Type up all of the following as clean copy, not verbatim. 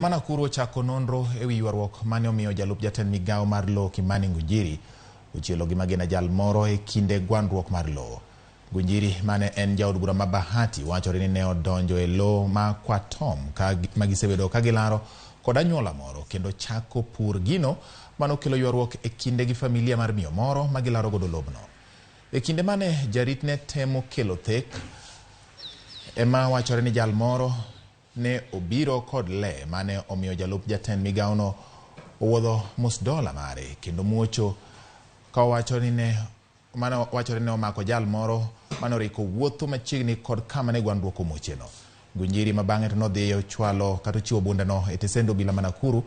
Nakuru ochako nonro ewi ywaruok mane omiyo jalup jatend migawo mar lowo Kimani Ngunjiri ochielo gi magina jal moro e kinde gwandruok mar lowo. Ngunjiri mane en jaod bura ma Bahati wachore ni ne odonjo e lowo ma Kwatom ma gisebedo ka gilaro kod anyuola moro kendo chako pur gino manokelo ywaruok e kinde gi familia mar miyo moro ma gilaro godo lobno. E kinde mane jarit ne temo kelo thek ema wachore ni jal moro ne obiro kod le mane omiyo jalup jatend migawono owuodho musdola mare kendo muocho ka owacho ni ne mane wachore ni omako jal moro mane oriko wuotho machiegni kod kama ne gwandruok omuocheno. Ngunjiri ma bang'e to nodhi ochwalo kata ochiwo bundeno e tesend obila ma Nakuru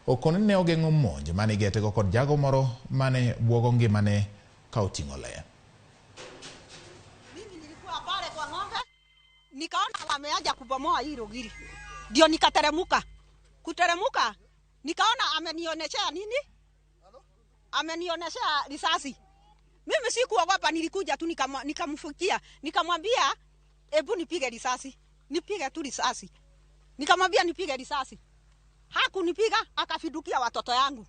okono ni ne ogeng'o monj mane igetego kod jago moro mane buogo ngimane ka oting'o le. Mimi nilikuwa pale kwa ng'ombe, nikaona wameanza kubomoa hii rogiri, ndio nikateremuka. Kuteremuka nikaona amenioneshea nini, amenioneshea risasi. Mimi sikuogopa, nilikuja tu nikamfukia, nikamwambia hebu nipige risasi, nipige tu risasi. Nikamwambia nipige risasi, hakunipiga, akafidukia watoto yangu.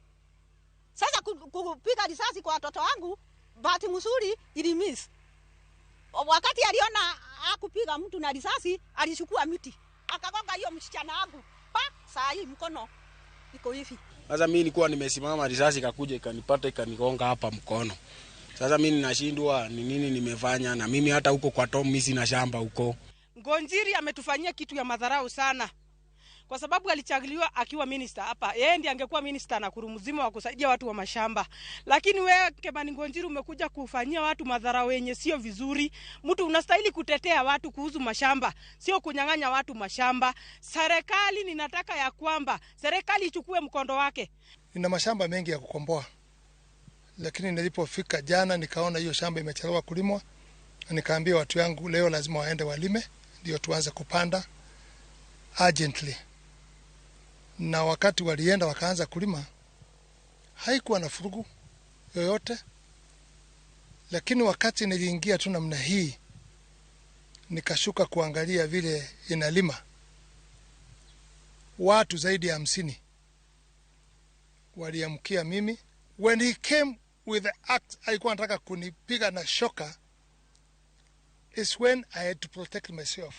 Sasa kupiga risasi kwa watoto wangu, bahati mzuri ilimiss. Wakati aliona hakupiga mtu na risasi, alichukua miti akagonga hiyo msichana wangu pa, saa hii mkono iko hivi. Sasa mimi nilikuwa nimesimama, risasi ikakuja ikanipata ikanigonga hapa mkono. Sasa mimi ninashindwa ni nini nimefanya, na mimi hata huko kwa Tom mimi sina shamba huko. Ngunjiri ametufanyia kitu ya madharau sana, kwa sababu alichaguliwa akiwa minister hapa. Yeye ndiye angekuwa minister Nakuru mzima wa kusaidia watu wa mashamba, lakini wewe Kimani Ngunjiri umekuja kufanyia watu madharau yenye sio vizuri. Mtu unastahili kutetea watu kuhusu mashamba, sio kunyang'anya watu mashamba. Serikali ninataka ya kwamba serikali ichukue mkondo wake. Nina mashamba mengi ya kukomboa, lakini nilipofika jana nikaona hiyo shamba imechelewa kulimwa. Nikaambia watu yangu leo lazima waende walime ndio tuanze kupanda urgently. Na wakati walienda wakaanza kulima, haikuwa na furugu yoyote, lakini wakati niliingia tu namna hii nikashuka kuangalia vile inalima, watu zaidi ya 50 waliamkia mimi. When he came with the axe, alikuwa anataka kunipiga na shoka, is when I had to protect myself.